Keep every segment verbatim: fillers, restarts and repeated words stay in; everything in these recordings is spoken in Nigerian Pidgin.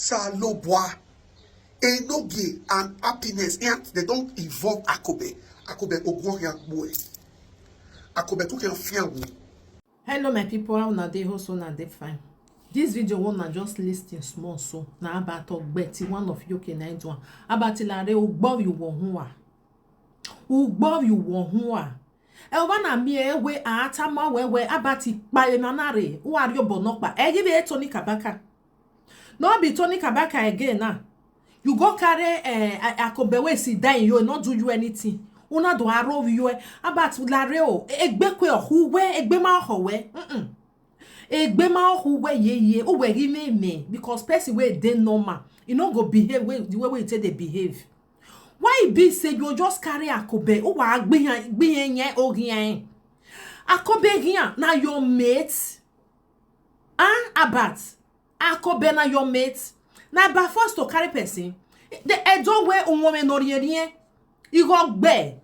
Salobwa. E no be an happiness. And they don't involve Akobe. Akobe Ogworia boy. Akobe took your fear. Hello my people, how una dey? Hope una dey fine. This video wey una just listen small so na about Ogbeti, one of U K na do am. About Ilare Ugbo you wo hunwa. Ugbo you wo hunwa. E wa na mi e we atama we we about ipa e na na re. U ari obo no pa. E give e Tony Kabaka. No be Tony Kabaka again now. You go carry eh, a- Akobe wey sit down, you no do you anything. Una do aro you eh, about Ilare o. Egbe kwe ohu we, egbe ma oho we. Mm-mm. Egbe ma ohu we ye ye. O we give me me because person wey dey normal, e no go behave wey the way wey you take dey behave. Why e be say you just carry Akobe? O wa gbiyan gbiyan yen o gbiyan. Akobe gbiyan na your mate. Ah, about Akobe na your mate. Na by force to carry person. The Edo wey unwome no rien rien. E go gbe.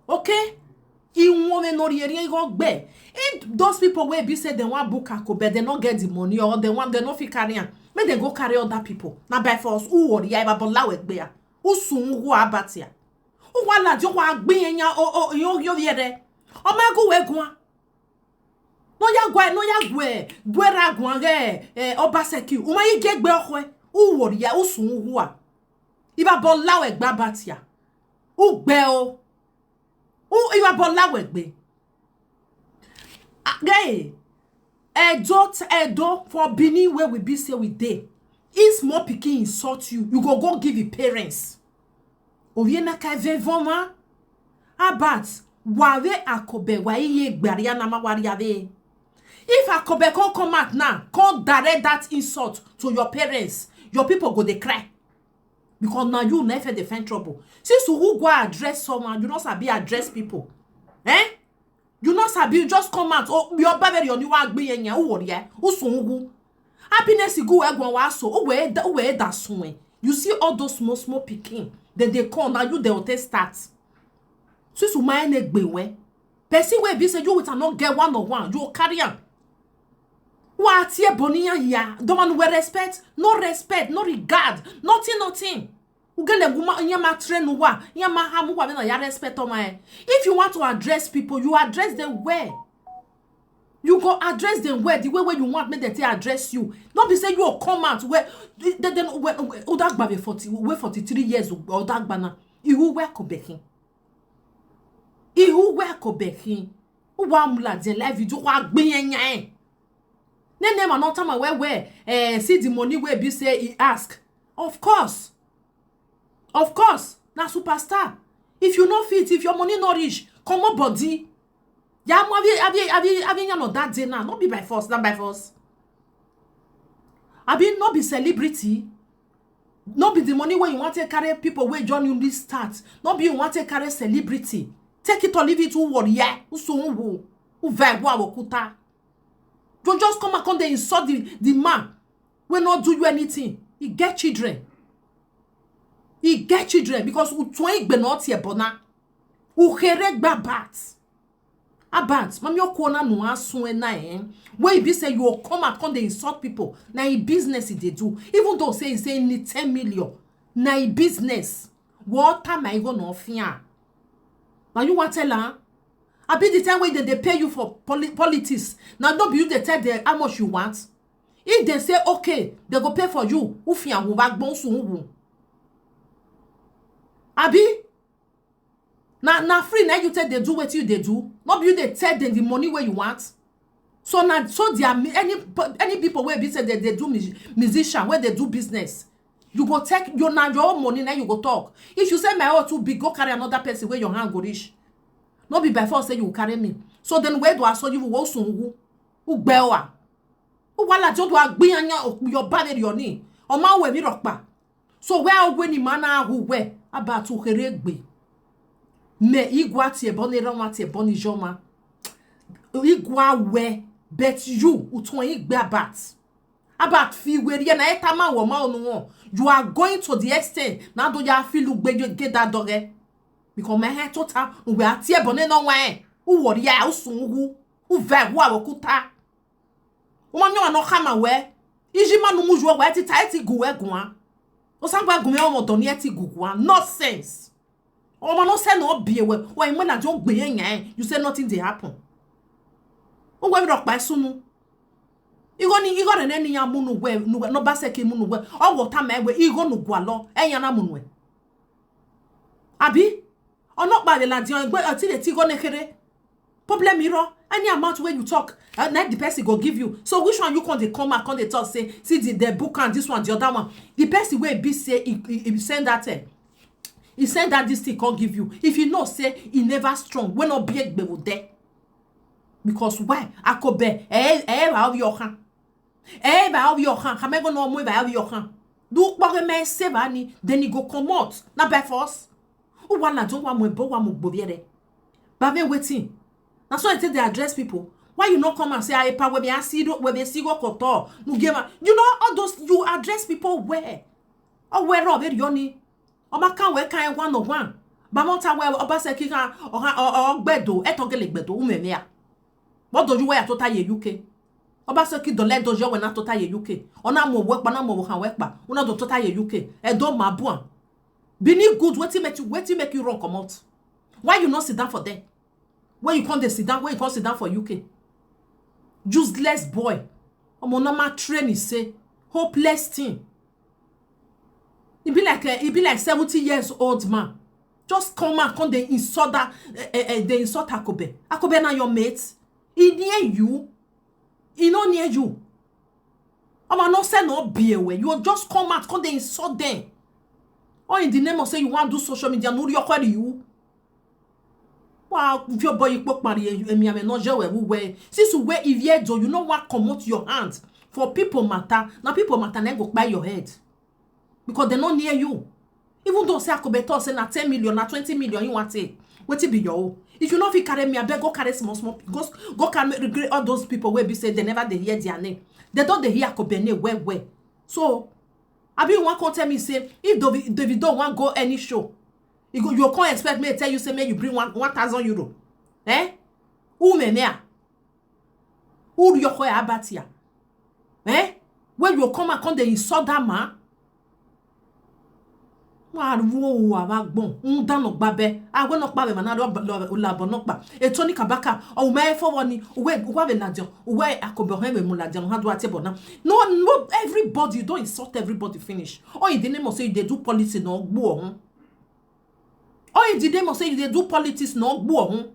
Okay? E unwome no rien rien, e go gbe. If those people wey be say they wan book Akobe, they no get the money or they wan they no fit carry am. Make they go carry other people. Na by force. U worry ya, iba bola we gbe ya. U sun u abatia. U wa la jo wa gbin enya o o yo yo yere. O ma gu we gun. No ya gwa, no ya gwe. Gwe ra gun ge eh, Obaseki. U ma yi ge gbe okwe. U worry ya, u sun u a. Iba bola we gba batia. U gbe o. U iba bola we gbe. Ah, gay. Edo, t- Edo for Benin where we be say we dey. If small pikin insult you, you go go give your parents. Ovie na ka vevoma. About wave Akobe wa iye gbaria na ma waria ve. If Akobe come come out now, come direct that insult to your parents, your people go dey cry. Because now you never dey find trouble. Since you go address someone, you no sabi address people. Eh? You no sabi, you just come out. Oh, your baby on you wan gbe yen, who worry ya? Who sun who? Happiness go egwon wa so. Who we da who we da sun. You see all those small small pikin. Then they come now you dey hotel start. Since you mind egbe we. Person wey be say you with am no get one on one, you carry am. Wa tie boni ya ya. Don't want we respect, no respect, no regard, nothing, nothing. Ugele guma ya ma train wa, ya ma hamu wa na ya respect o ma. If you want to address people, you address them well. You go address them well the way where you want make them take address you. Not be say you come out where then then where Odagba be forty, where forty-three years Odagba na. Ihu where Kobekin. Ihu where Kobekin. Uwa mula de live video wa gbin yen yen. Ne ne ma no tama where where eh see the money where be say he ask. Of course. Of course, na superstar. If you no fit, if your money no reach, comot body. Ya mo abi abi abi abi yan on that day now. No be by force, not by force. Abi no be celebrity. No be the money where you want to carry people where John you this start. No be you want to carry celebrity. Take it or leave it. Who worry? Yeah. Who so who who vibe wa kuta. You just come and come dey insult the the man wey no do you anything. He get children. He get children because utwen igbe no tie bona. Uhere gba bat. Abat, mami okwo na no asun e na eh. Wey e be say you come out come dey insult people. Na e business e dey do. Even though say e say e need ten million. Na e business. What time I go no fear? Now you want tell her? I be the time wey they dey pay you for poli- politics. Now no be you dey tell them how much you want. If they say okay, they go pay for you. Ufia wo ba gbon sun wo. Abi na na free na you take dey do wetin you dey do. No be you dey tell them the money wey you want. So na so there are mi- any any people wey be say they dey do mu- musician wey dey do business. You go take your na your own money na you go talk. If you say my own too big, go carry another person where your hand go reach. No be by force say you carry me. So then where do I saw you wo sun wu? Ugbewa. Uwala jo do agbiyanya your body your knee. O ma we mi ropa. So where ogwe ni mana ahu we about to heregbe. Me igwa ti eboni rawa ti eboni joma. Igwa we bet you utwon igbe about. About fi we ri na etama wo ma onu won. You are going to the extent na do ya fi lu gbe ge da doge. Because me he tota we ati eboni no we. U wori ya usun hu. U ve hu awokuta. Uma nyo no kama we. Iji manu muju wa eti ta eti gu we gwa. Osangwa gu me omo doni eti gu gwa. Nonsense. Omo no se no be we. Wa imo na jo gbe yen yen. You say nothing dey happen. O we mi ro pa sunu. Igo ni igo re ne ni ya munu we, nu we, no ba se ki munu we. O wo ta me we igo nu gwa lo. E ya na munu we. Abi? Ono pa de la di on gbe ati de ti go ne kere. Problem iro. Any amount wey you talk, uh, na the person go give you. So which one you come dey come out, come dey talk say, see the, the book and this one, the other one. The person wey be say he, he, he send that, eh, he send that this thing come give you. If you know say he never strong, wey no be egbewo there. Because why? Akobe, eh, eh, ba obi okan. Eh, ba obi okan. Kamego no mo ba obi okan. Do kpọrọ me se ba ni, then he go comot. Na by force. Uwa na don wa mo ebo wa mo gbobiere. Ba me wetin? Na so I take dey address people. Why you no come and say, "Ah, epa, we be a see do, we be see go koto." No give am. You know, all those, you address people where? Oh, where Rob Erioni? Oba kan we kan one on one. Ba mo ta we Obaseki kan, o kan, o, o, gbedo, e to gele gbedo, umemea. What do you wear tota ye U K? Obaseki do le do yo we na tota ye U K. Ona mo we pa, na mo we kan we pa. Una do tota ye U K. E do ma buan. Bini good, wetin make you, wetin make you run comot? Why you no sit down for there? When you come dey sit down, when you come sit down for U K? Useless boy. Omo normal training say hopeless thing. E be like, eh, e be like seventy years old man. Just come out, come dey insult that, eh, eh, eh, dey insult Akobe. Akobe na your mate. E near you. E no near you. Omo no se no be we. You just come out, come dey insult them. All in the name of say you wan do social media, no your query you. Wa fi obo ipo pari emi ame no je we wu we. Since we ivie do, you know what, comot your hand for people matter. Na people matter na go kpai your head. Because they no near you. Even though say Akobe talk say na ten million, na twenty million you want it. Wetin be your own? If you no fit carry me, abeg go carry small small, go, go carry regret all those people wey be say they never dey hear their name. They don dey hear Akobe name well well. So, abi you wan come tell me say if Davi-, Davido wan go any show, you go, you come expect me to tell you say make you bring one, one thousand euro? Eh? Who me me? Who your koi abatia? Eh? When you come and come dey insult that man? Wa wo wa wa gbon. Un da no gba be. A we no pa be ma na lo, lo, lo bo no pa. E to ni kabaka. O me fo wo ni. Uwe, uwa be na dio. Uwe Akobe he be mu la dio. Ha do ate bo na. No, no, everybody, you don insult everybody finish. Oh, in the name of say you dey do policy no gbo ohun. Oh, in the name of say you dey do politics no gbo ohun.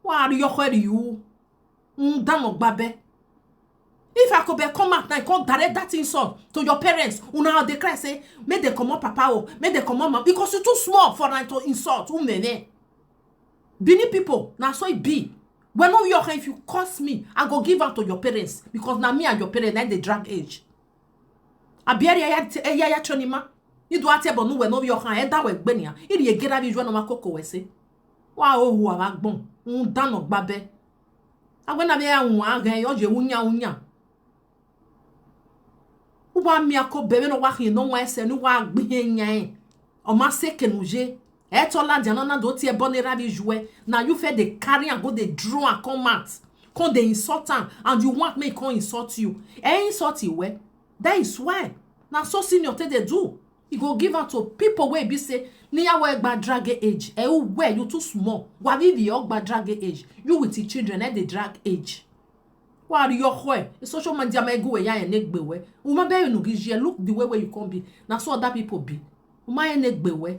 Wa ri yo kho ri u. Un da no gba be. If Akobe come out now, come direct that insult to your parents, una dey cry say, "Make dem comot papa o, make dem comot mama," because you too small for am to insult. Umene. Benin people, na so e be. When no your hand, if you curse me, I go give am to your parents, because na me and your parents na dey drag age. Abieri eya, eya, eya chonima. Idu ate bo nu we no your hand, e da we gbe ni a. Iri e gera bi ju no ma koko we se. Wa o hu awa gbon. Un da no gba be. Agbe na be ya un a gan, yo je unya unya. Uwa mi Akobe we no wa hin, no wa ese, no wa gbe nya e. O ma se kenu je. E to la dia no na do ti e bo ni ra bi ju e. Na you fe dey carry and go dey draw and come out. Come dey insult am, and you want make e come insult you. E insult you we. That is why. Na so senior take dey do. E go give am to people wey be say, "Ni ya we gba drag age. E u we, you too small. Wa bi bi o gba drag age. You with your children, e dey drag age." Wa ri yo kho e. E social media ma egu we ya e ne gbe we. U ma be nu gi je, look the way wey you come be. Na so other people be. U ma e ne gbe we.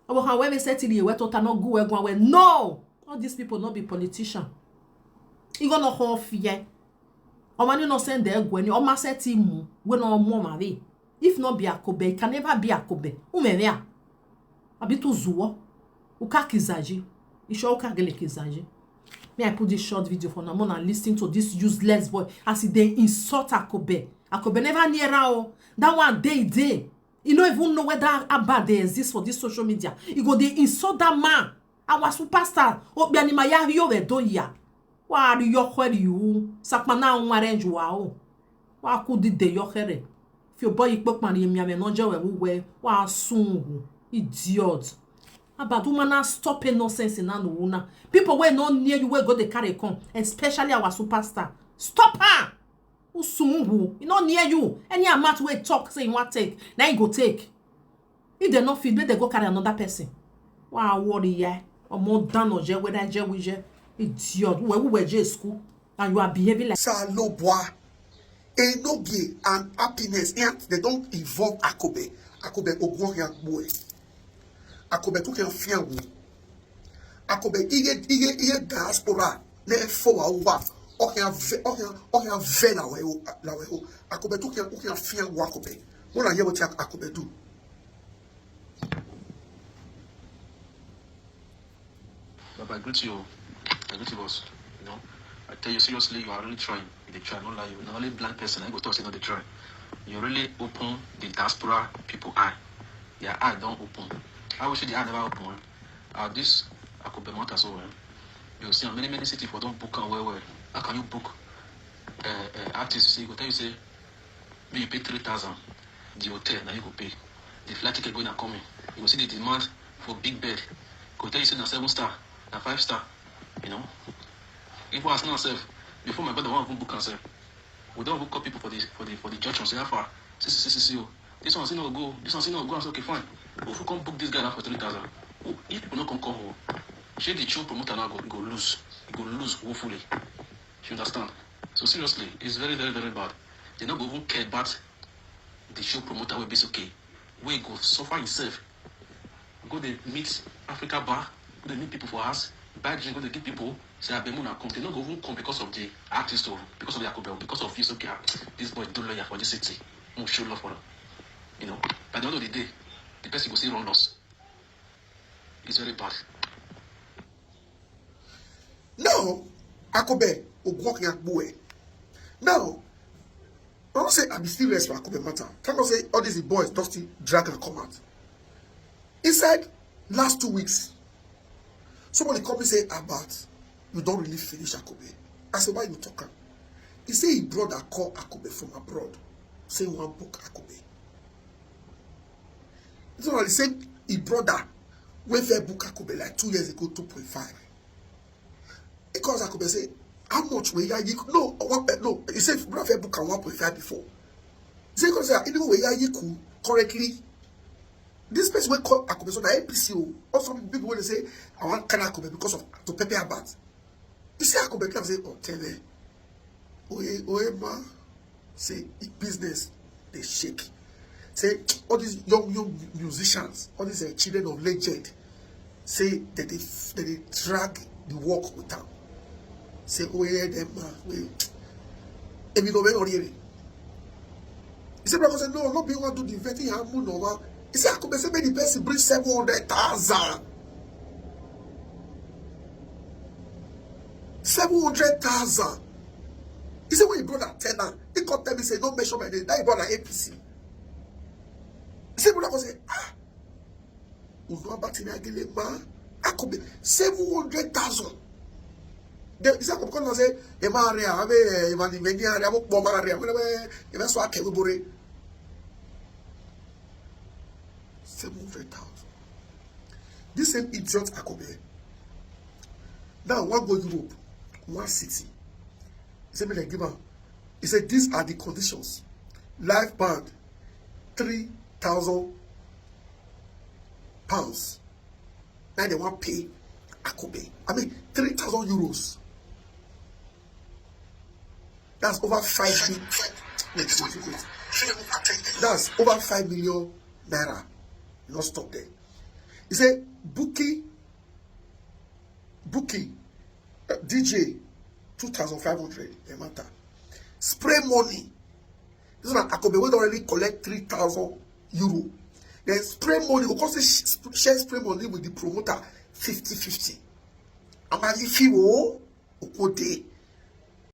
Obo kan we be settle ye we to ta no gu we gwa we. No! All these people no be politician. E go no kho fear. O ma ni no send e gwe ni, o ma set him mu. We no mo ma be. If not be Akobe, it can never be Akobe. Umemea. Abi tu zuwo. Uka kizaji. Isho uka gele kizaji. Me, I put this short video for now. Mona listen to this useless boy as he dey insult Akobe. Akobe never near her o. That one day, day. He no even know whether Abba dey exist for this social media. He go dey insult that man. Our superstar. Obiani Maya Rio we do ya. Wa ri yo kho ri u. Sakpana un arrange wa o. Wa ku di de yo khere. Fi obo ipo pan ye mi ame no je we wu we. Wa sun u. Idiot. Abaduma na stop e nonsense na no una. People wey no near you wey go dey carry come, especially our superstar. Stop am. Usunwu, e no near you. Any amount wey talk say you wan take, na you go take. If dem no fit, make dem go carry another person. Wa worry ya. Omo dan oje whether je wije. Idiot. We we je school and you are behaving like Salobwa. Enoge and happiness. And they don't involve Akobe. Akobe Ogwohia boy. Akobe took your fear. Akobe iye iye iye diaspora. Ne fo wa wa. Ohia ve ohia ohia ve la we ho la we ho. Akobe took your ohia fear wa Akobe. What are you what Akobe do? Baba, I greet you. I greet you, boss. You know, I tell you seriously, you are really trying. You dey try, no lie. You na only blind person I go talk say no dey try. You really open the diaspora people eye. Their eye don open. I wish the eye never open. Uh, this Akobe matter so well. You see, many many city for don book am well well. How can you book uh, uh, artist? Say, go tell you say, make you pay three thousand. The hotel na you go pay. The flight ticket going and coming. You go see the demand for big bed. Go tell you say na seven star, na five star. You know. Even as now sef, before my brother wan even book am sef, we don even call people for the for the for the junction say how far? See see see see see o. This one say no go. This one say no go. I say okay fine. But if we come book this guy now for three thousand, if people no come come o, shey the show promoter now go go lose. He go lose woefully. You understand? So seriously, it's very very very bad. They no go even care about the show promoter wey be okay, wey go suffer himself, go dey meet Africa bar, go dey meet people for house, buy drink, go dey give people, say abeg una come. They no go even come because of the artist o, because of the Akobe o, because of you. Say okay, ah, this boy do lawyer for this city, mo show love for am. You know, by the end of the day, the person go still run loss. It's very bad. Now, Akobe Ogwohia boy. Now, I don't say I be serious for Akobe matter. Thank God say all these boys just still drag and come out. He said last two weeks, somebody called me say about you don't really finish Akobe. I said, why you talk am? He say his brother call Akobe from abroad. Say one book Akobe. So he said his brother went for book Akobe like two years ago, two point five. He calls Akobe say, how much were you no one pe- no? He said brother fair book am one point five before. He said because uh, even were you currently this person wey call Akobe so na A P C o. Also people wey dey say I wan carry Akobe because of to pepper about. You see Akobe come say oh tell them. Oye oye ma say e business dey shake. Say all these young young musicians, all these uh, children of legend, say that they they dey drag the work with am. Say oye dem ma wey emi no wey no really. He say brother say no no be wan do the vetting hamu no wa. He say Akobe say make the person bring seven hundred thousand. Seven hundred thousand. He say when his brother tell am, he come tell me say no mention my name. That his brother A P C. He say brother come say ah, Uzo Abatini Agile ma, Akobe seven hundred thousand. They he say come come say the man area, I mean, eh, man the many area, mo mo man area, mo le the best wa kewe bore. Seven hundred thousand. This same idiot Akobe. Now one go Europe, one city. He said me like give am. He said these are the conditions. Life band, three thousand pounds. Now they want pay Akobe. I mean three thousand euros. That's over five million. Wait, wait, wait, wait. That's over five million naira. You not stop there. He said booking booking uh, D J two thousand five hundred the matter. Spray money. This one Akobe wey don already collect three thousand euro. Then spray money go come say sh- sp- share spray money with the promoter fifty fifty. Amalifi o Okode.